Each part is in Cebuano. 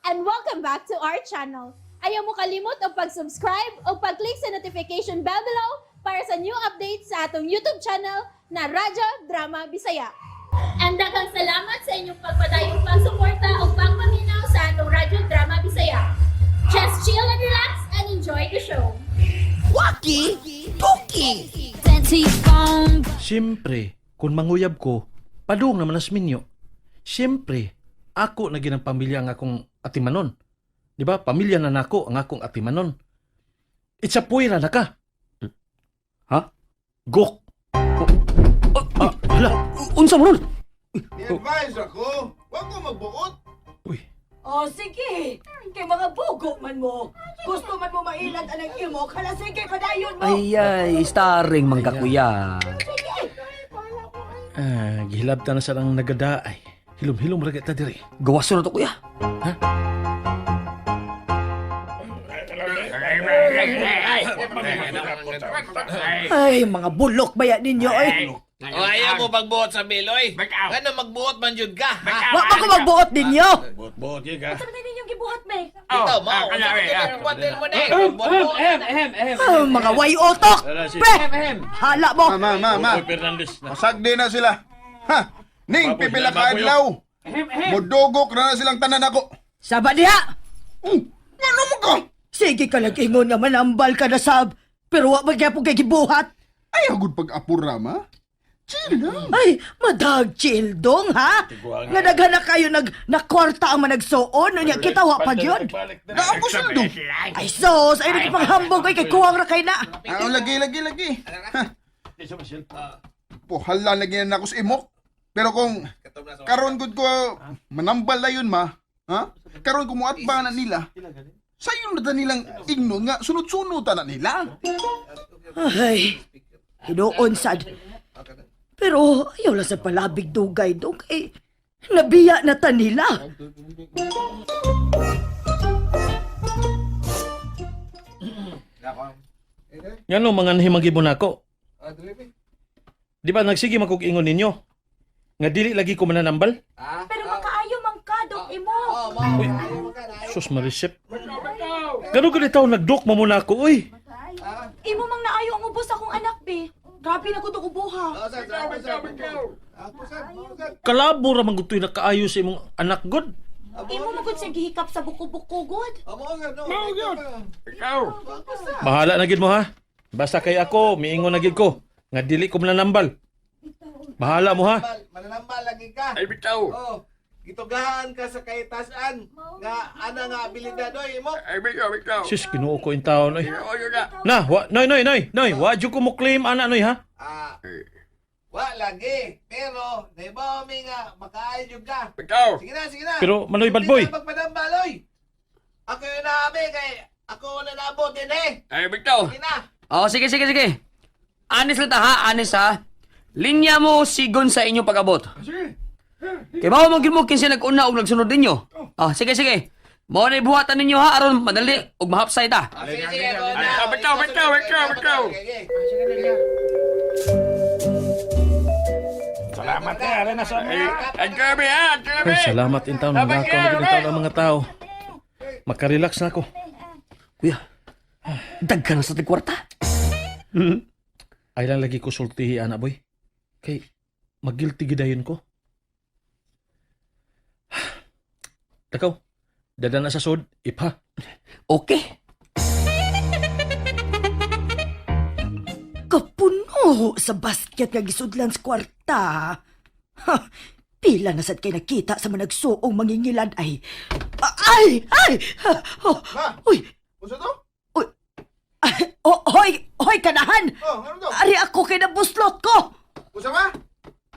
And welcome back to our channel. Ayaw mo kalimot og pag-subscribe o pag-click sa notification bell below para sa new updates sa atong YouTube channel na Radyo Drama Bisaya. And daghang salamat sa inyong pagpadayong pagsuporta o pagpaminaw sa atong Radyo Drama Bisaya. Just chill and relax and enjoy the show. Waki Toki! Siyempre, kung manguyab ko, padung naman as minyo. Siyempre, ako na ginang pamilya ang akong atimanon. Di ba? Pamilya na nako ang akong atimanon. It's a puwira na ka. Ha? Gok. Ah, hala. Unsa mo nun? Ni-advise ako, wag ko magbuot. Uy, O sige, kay mga bugo man mo. Gusto man mo mailad ang imo, kala sige, padayon mo. Ay, ay, starring man ka, kuya. Ah, gihilabta na sa lang nagada ay. Hilom-hilom ra ta diri. Gawaso na to, kuya. Ay, mga bulok baya ninyo ay. O ayaw mo pagbuot sa Biloy. Ano magbuot man jud ka? Ha? Wa pa ko magbuot ninyo. Buot-buot ka. Ano na ninyong gibuhat, me? Ikaw mo. Buot mo na. Buot. Ah, mga way otok. Pre, hala mo. Ma, ma, ma. Fernandez na. Masagdi na sila. Ha? Ning Baboy, pipila ka baboy, adlaw. Mudugok na na silang tanan ako. Saba diha. Ano mo ka? Sige ka lang ingon nga manambal ka na sab. Pero wa magyapon kay gibuhat. Ay, agud pag-apura, ma. Chill lang. Ay, madag chill dong ha. Nga daghan na kayo nag nakwarta ang managsuon unya kita wa pa gyud. Naako sila do. Ay sos, ay nagpanghambog ay kay kuwang ra kay na. Ah, lagi, lagi, lagi. Ha. Puhala lagi na ako sa imok. Pero kung karon gud ko manambal na yun, ma. Ha? Karon kung muatba na nila. Sayon na ta nilang igno nga sunod-sunod ta na nila. Ay, hinuon sad. Pero ayaw lang sa palabig dugay dong kay nabiya na ta nila. Ngano mga nahimagibon nako? Di ba nagsige man kog ingon ninyo? Nga dili lagi ko mananambal? Pero makaayo man ka, dong imo. Uy, sus marisip. Gano gud taon nagdok mo muna ako, uy. Imo mang naayo ang ubos akong anak, be. Grabe na ko to ubuha. Kalabo ra man gud to'y nakaayo sa imong anak god. Imo man gud siyang gihikap sa buko-buko gud. Bahala na gid mo ha. Basta kay ako, miingon na gid ko nga dili ko mananambal. Bahala mo ha. Mananambal lagi ka. Ay, bitaw. Oh, gitugahan ka sa kahitasan nga ana nga abilidad oy imo. Ay, bitaw, bitaw. Sus, Ginoo ko in taon oy. Oo, yun na. Na, wa, noy noy noy, noy, wa jud ko mo claim ana noy ha. Ah, wa lagi. Pero naibaw mi nga makaayo jud ka. Bitaw. Sige na, sige na. Pero manoy bad boy. Hindi na magpanambal oy. Ako yun na kami kay ako na nabot din eh. Ay, bitaw. Sige na. Oh, sige, sige, sige. Anis lang ta, ha? Anis, ha? Linya mo sigon sa inyong pag-abot. Kay bawo man gyud mo kinsa nag-una og nagsunod ninyo. Ah, sige, sige. Mao na ibuhatan ninyo ha aron madali ug mahapsay ta. Ah, sige, sige, ako na. Ah, bitaw, bitaw, bitaw, bitaw. Sige, sige. Salamat Ay, ang gabi, ha? Ang gabi. Ay, salamat in taon, nangakaw na gid in taon ang mga tao. Makarelax na ako. Kuya, daghan na sa tig kwarta. Ay lang lagi ko sultihi ana boy. Kay magilty gidayon ko. Takaw, dada na sa sod, ipa. Okay. Kapuno sa basket nga gisudlan sa kwarta. Ha, pila na sad kay nakita sa managsuong mangingilad ay. Ay! Ay! Ha, oh, Ma! uy! Unsa to? Uy! Ay, oh, hoy! Hoy, kanahan! Oh, ano to? Ari ako kay nabuslot ko! Unsa ma?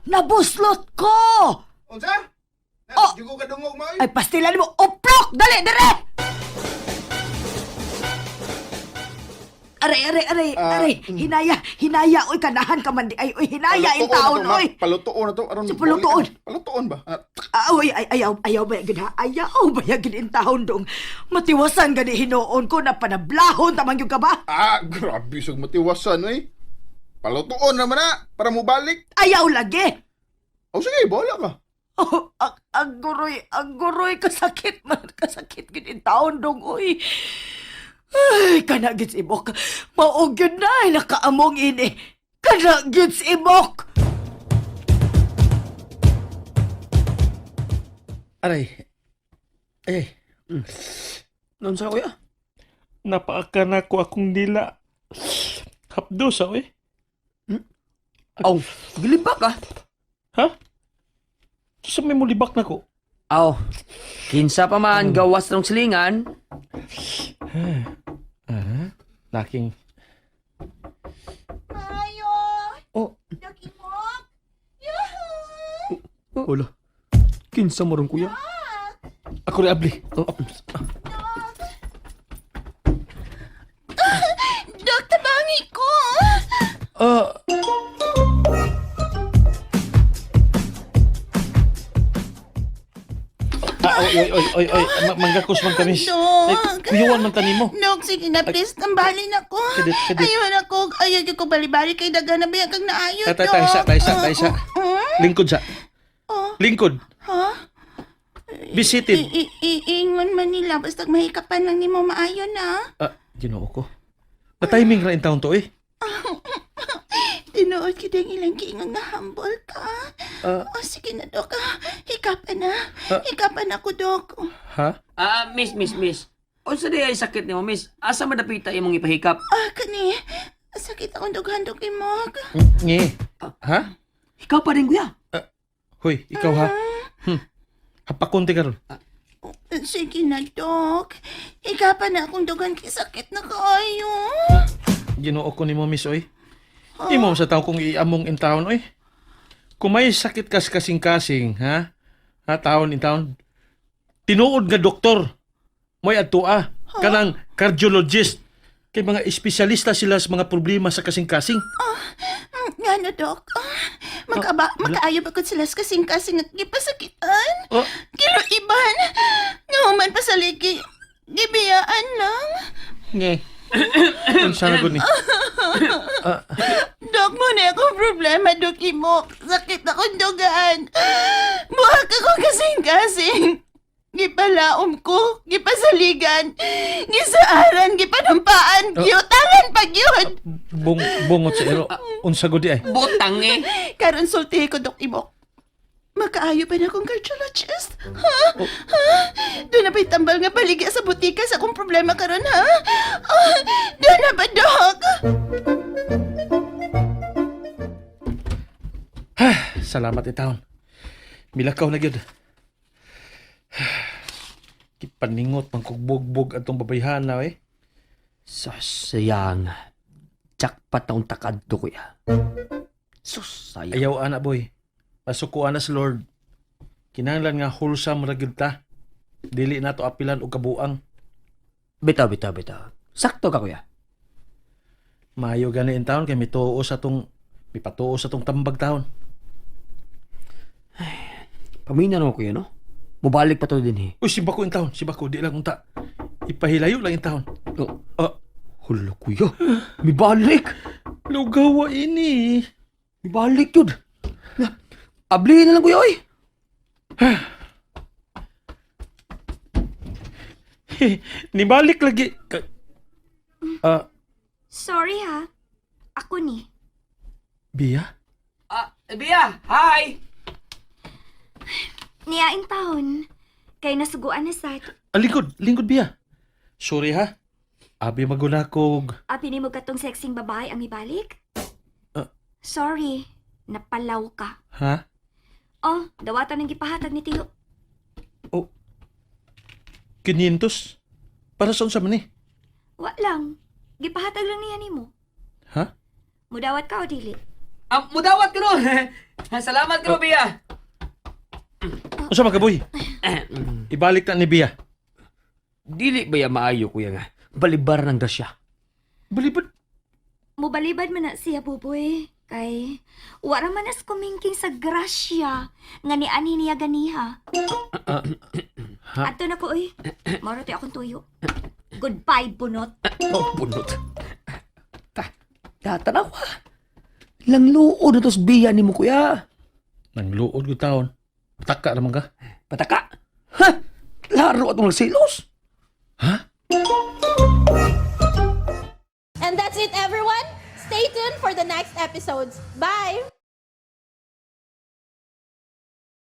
Nabuslot ko! Unsa? Na, Oh! Jugo ka dungog ma. oy. Ay, pastilan mo! Uplok! Dali, dire! Aray, aray, aray, aray. Hinaya, hinaya, oy, kanahan ka man di. Ay, oy, hinaya in Palutoon na taon, to, ma. oy. Palutoon na to. Aron Sa palutoon. Palutoon ba? Ah, Ah, oy, ay, ayaw, ayaw ba gid ha? Ayaw ba gid in taon dong. Matiwasan gani hinuon ko na panablahon tamang yung ka ba? Ah, grabe sug matiwasan oy. Palutoon naman na para mobalik. Ayaw lagi. Oh, sige, bahala ka. Oh, Aguroy, aguroy, kasakit man, kasakit gid in taon dong, uy. Ay, kana gid si Imok. Maog yun na, ay, nakaamong ini. Kana gid si Imok. Aray. Ay, ay. Noon sa kuya? Napaaka na ko akong dila. Hapdo sa oy. Aw, gilibak ah. Ha? Sa may mulibak na ko. Aw, kinsa pa man gawas ng silingan. Ah, naking. Ayo! Oh. Dok Imok! Yuhu! Wala. Kinsa mo ron kuya? Ako rin abli. Oh, Dok, tabangi ko! Ah, Ah, oy, oy, oy, oy, oy, manggakos man kami. Dok. Ay, kuyuan man tanimo. Dok, sige na, please. Tambalin ako. Kadit, kadit. Ayun ako. Ayaw ko bali-bali kay daga na biya kag naayo, Tay, tay, tay, sa, tay, sa, tay, sa. Lingkod sa. Oh. Lingkod. Ha? Be seated. Ingon man nila. Basta mahikapan lang nimo maayo na. Ah, Ginoo ko. Na-timing ra in taon to eh. Tinuod kita ang ilang kiingon nga humble ka. Ah. Oh, sige na, Dok. Ah, Hikapan na. Ah. Hikapan ako, Dok. Ha? Ah, miss, miss, miss. Unsa di ay sakit nimo, miss? Asa madapita imong ipahikap? Ah, kani. Sakit akong dughan, Dok Imok. Nge. Ha? Ikaw pa rin kuya. Hoy, ikaw ha? Hapakunti karon. Sige na, Dok. Hikapan na akong dughan kay sakit na kaayo. Ginoo ko nimo, miss oy. Imo sa taon kong iamong in taon oy. Kung may sakit kas kasing-kasing, ha? Ha, taon in taon. Tinuod nga doktor. Mo'y adtua. Kanang cardiologist. Kay mga espesyalista sila sa mga problema sa kasing-kasing. Nga no, Dok. Ah, makaayo ba kung sila sa kasing-kasing at gipasakitan? Oh. Kilo iban. Nga man pa sa ligi. Gibiyaan lang. Nge. Unsa na gud ni? Dok, mo na akong problema, Dok Imok. Sakit akong dugaan. Buhak ako kasing-kasing. Gipalaom ko, gipasaligan, gisaaran, gipanumpaan, giutangan pag yun. Bung bungot sa ero. Unsa gud di ay? Butang eh. Karon sulti ko, Dok Imok. Makaayo pa na akong cardiologist. Ha? Ha? Doon na ba'y tambal nga baligya sa butika sa akong problema karon, ha? Ah, doon na ba, Dok? Salamat itaon. Milakaw na gyud. Kipaningot man kog bugbog atong babayhana eh. Sus, sayang. Jackpot na takad to kuya. Sus, sayang. Ayaw ana boy. Pasukuan na sa Lord. Kinahanglan nga wholesome ra gyud ta. Dili nato apilan og kabuang. Bitaw, bitaw, bitaw. Sakto ka kuya. Maayo gani in taon kay mituo sa tong mipatuo sa tong tambag taon. Pamina naman kuya, no? Mubalik pa to din eh. Uy, si Bako in taon, si Bako di lang unta. Ipahilayo lang in taon. Oh, Ah, hala kuya. Mibalik. lugawa ini. Mibalik yun. Na, Ablihin na lang kuya, oy. Nibalik lagi. Ah, Sorry ha. Ako ni. Bia? Ah, Bia, hi! Niyain taon. Kay nasuguan na sad. Ah, lingkod, lingkod Bia. Sorry ha. Abi maguna kog. Abi ni mo katong sexing babae ang ibalik? Ah. Sorry. Napalaw ka. Ha? Oh, dawatan ang gipahatag ni Tiyo. 500? Para sa unsa man ni? Wa lang. Gipahatag lang niya nimo. Ha? Mudawat ka o dili? Ah, mudawat ka no. Salamat ka no, Bia. Unsa man ka boy? Ibalik na ni Bia. Dili ba ya maayo kuya nga? Balibar ng grasya. Balibad. Mubalibad man na siya, Buboy. Kay, wara man as kumingking sa grasya nga ni ani niya ganiha. Ha? Adto na ko, oy. Maro ti akong tuyo. Goodbye, bunot. Oh, bunot. Ta, tatanaw ka. Langluod na tos biya ni mo kuya. Nang luod ko taon. Taka naman ka. Pataka. Ha? Laro atong nagsilos. Ha? And that's it, everyone. Stay tuned for the next episodes. Bye!